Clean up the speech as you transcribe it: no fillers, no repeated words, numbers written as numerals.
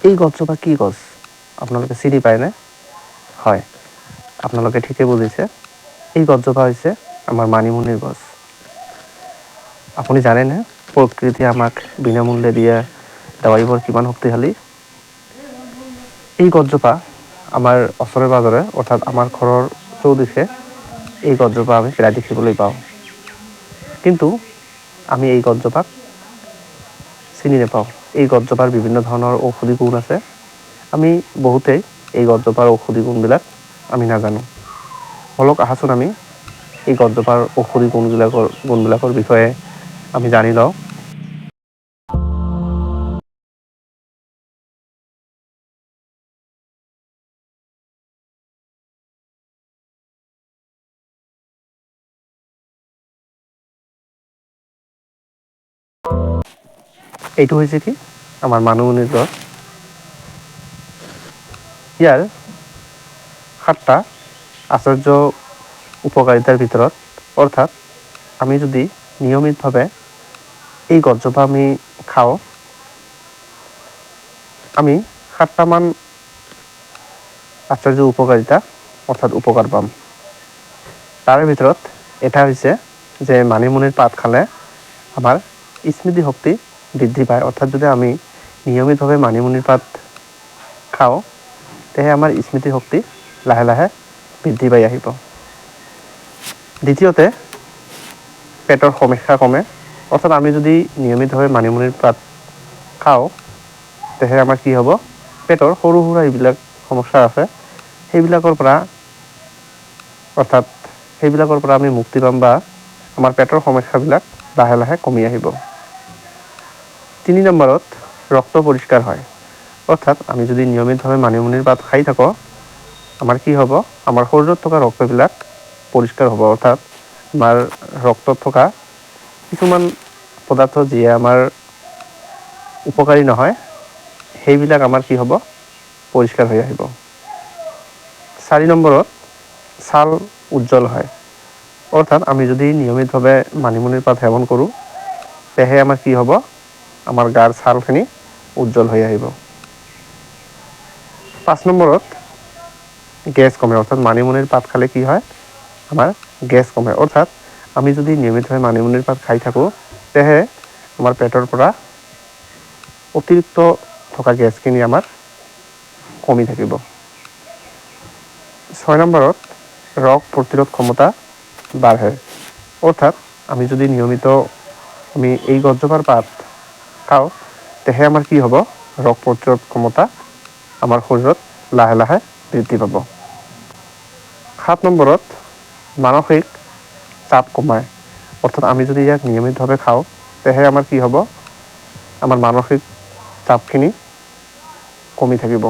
এই গছজোপা কি গছ আপোনালোকে চিনি পায়নে? হয়, আপোনালোকে ঠিকেই বুজিছে, এই গছজোপা হৈছে আমাৰ মানিমুনিৰ গছ। আপুনি জানেনে প্ৰকৃতিয়ে আমাক বিনামূল্যে দিয়া দাৱাইবোৰ কিমান শক্তিশালী? এই গছজোপা আমাৰ ওচৰে পাজৰে, অৰ্থাৎ আমাৰ ঘৰৰ চৌদিশে এই গছজোপা আমি প্ৰায় দেখিবলৈ পাওঁ, কিন্তু আমি এই গছজোপাক চিনি নাপাওঁ। এই গছজোপাৰ বিভিন্ন ধৰণৰ ঔষধি গুণ আছে, আমি বহুতেই এই গছজোপাৰ ঔষধি গুণবিলাক আমি নাজানো। ব'লক আহাচোন আমি এই গছজোপাৰ ঔষধি গুণবিলাকৰ বিষয়ে আমি জানি লওঁ। এইটো হৈছে কি আমাৰ মানিমুনিৰ গছ। ইয়াৰ সাতটা আশ্চৰ্য উপকাৰিতাৰ ভিতৰত, অৰ্থাৎ আমি যদি নিয়মিতভাৱে এই গছজোপা আমি খাওঁ, আমি সাতটামান আশ্চৰ্য উপকাৰিতা অৰ্থাৎ উপকাৰ পাম। তাৰে ভিতৰত এটা হৈছে যে মানিমুনিৰ পাত খালে আমাৰ স্মৃতি শক্তি বৃদ্ধি পায়। অৰ্থাৎ যদি আমি নিয়মিতভাৱে মানিমুনিৰ পাত খাওঁ, তেহে আমাৰ স্মৃতি শক্তি লাহে লাহে বৃদ্ধি পাই আহিব। দ্বিতীয়তে, পেটৰ সমস্যা কমে। অৰ্থাৎ আমি যদি নিয়মিতভাৱে মানিমুনিৰ পাত খাওঁ, তেহে আমাৰ কি হ'ব, পেটৰ সৰু সুৰা যিবিলাক সমস্যা আছে সেইবিলাকৰ পৰা, অৰ্থাৎ সেইবিলাকৰ পৰা আমি মুক্তি পাম বা আমাৰ পেটৰ সমস্যাবিলাক লাহে লাহে কমি আহিব। 3 নম্বৰত, ৰক্ত পৰিষ্কাৰ হয়। অৰ্থাৎ আমি যদি নিয়মিতভাৱে মানিমুনিৰ পাত খাই থাকোঁ, আমাৰ কি হ'ব, আমাৰ শৰীৰত থকা ৰক্তবিলাক পৰিষ্কাৰ হ'ব। অৰ্থাৎ আমাৰ ৰক্তত থকা কিছুমান পদাৰ্থ যিয়ে আমাৰ উপকাৰী নহয়, সেইবিলাক আমাৰ কি হ'ব, পৰিষ্কাৰ হৈ আহিব। 4 নম্বৰত, ছাল উজ্জ্বল হয়। অৰ্থাৎ আমি যদি নিয়মিতভাৱে মানিমুনিৰ পাত সেৱন কৰোঁ, তেহে আমাৰ কি হ'ব, আমাৰ গাৰ ছালখিনি উজ্জ্বল হৈ আহিব। 5 নম্বৰত, গেছ কমে। অৰ্থাৎ মানিমুনিৰ পাত খালে কি হয়, আমাৰ গেছ কমে। অৰ্থাৎ আমি যদি নিয়মিতভাৱে মানিমুনিৰ পাত খাই থাকোঁ, তেহে আমাৰ পেটৰ পৰা অতিৰিক্ত থকা গেছখিনি আমাৰ কমি থাকিব। 6 নম্বৰত, ৰোগ প্ৰতিৰোধ ক্ষমতা বাঢ়ে। অৰ্থাৎ আমি যদি নিয়মিত আমি এই গছজোপাৰ পাত খাওঁ, তেহে আমাৰ কি হ'ব, ৰোগ প্ৰতিৰোধ ক্ষমতা আমাৰ শৰীৰত লাহে লাহে বৃদ্ধি পাব। 7 নম্বৰত, মানসিক চাপ কমায়। অৰ্থাৎ আমি যদি ইয়াক নিয়মিতভাৱে খাওঁ, তেহে আমাৰ কি হ'ব, আমাৰ মানসিক চাপখিনি কমি থাকিব।